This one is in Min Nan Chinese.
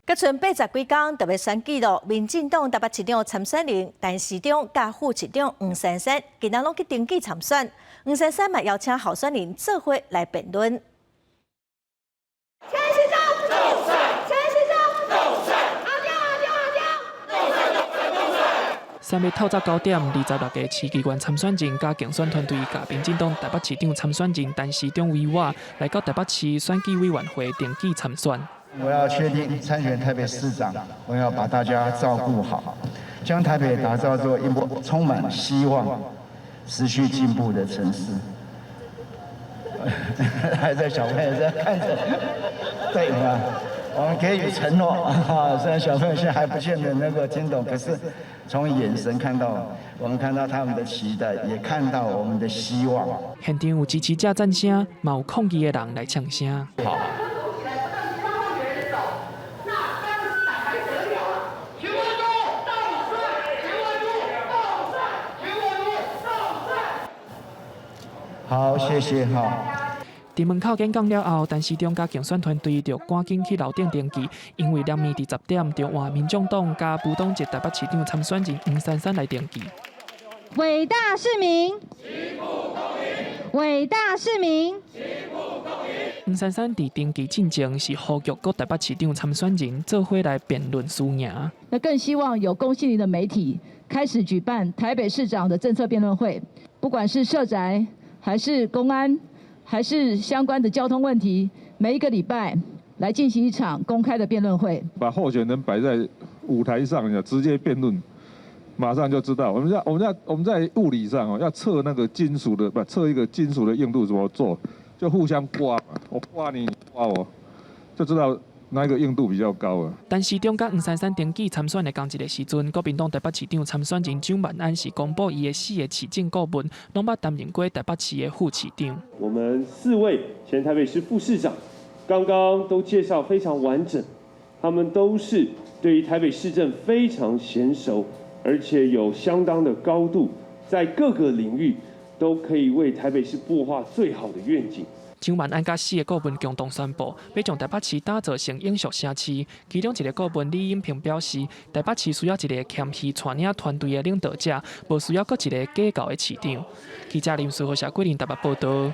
閣賰80幾工就欲選舉囉，民進黨台北市長參選人陳時中佮副市長黃珊珊，今仔攏去登記參選。黃珊珊嘛邀請候選人做伙來辯論。陳時中，陳時中，阿中阿中阿中。三日透早9點，26個市議員參選人佮競選團隊，佮民進黨台北市長參選人陳時中為我來到台北市選舉委員會登記參選。我要確定參選台北市長，我要把大家照顧好，將台北打造做一個充滿希望、持續進步的城市。還在小朋友在看着，對啊，我們給予承諾啊，雖然小朋友現在還不見得能夠聽懂，可是從眼神看到，我們看到他們的期待，也看到我們的希望。現場有支持者讚聲，嘛有抗議的人來嗆聲。好。那當市長還得了啊？請穩住！倒算！請穩住！倒算！請穩住！倒算！好，謝謝哈。佇門口演講了後，陳時中佮競選團隊就趕緊去樓頂登記，因為連暝佇10點就換民眾黨佮無黨籍台北市長參選人黃珊珊來登記。偉大市民，偉大市民。黃珊珊佇登記進前是呼籲各台北市長參選人做伙來辯論輸贏。那更希望有公信力的媒體開始舉辦台北市長的政策辯論會，不管是社宅，還是公安，還是相關的交通問題，每一個禮拜來進行一場公開的辯論會。把候選人擺在舞台上，直接辯論，馬上就知道。我們在物理上哦，要測那個金屬的，不測一個金屬的硬度怎麼做？就互相刮嘛，我刮你，你刮我，就知道哪一個硬度比較高啊。陳時中佮黃珊珊登記參選的仝一個時陣，國民黨台北市長參選人蔣萬安是公布伊的四个市政顧問，攏捌擔任過台北市的副市長。我們四位前台北市副市長，剛剛都介紹非常完整，他們都是對於台北市政非常嫻熟，而且有相當的高度，在各個領域都可以為台北市擘畫最好的願景。蔣萬安佮四个顧問共同宣布，欲將台北市打造成永續城市。其中一个顧問李永平表示，台北市需要一个謙虛帶領團隊的領導者，無需要閣一个計較的市長。記者林書豪、謝桂林台北報道。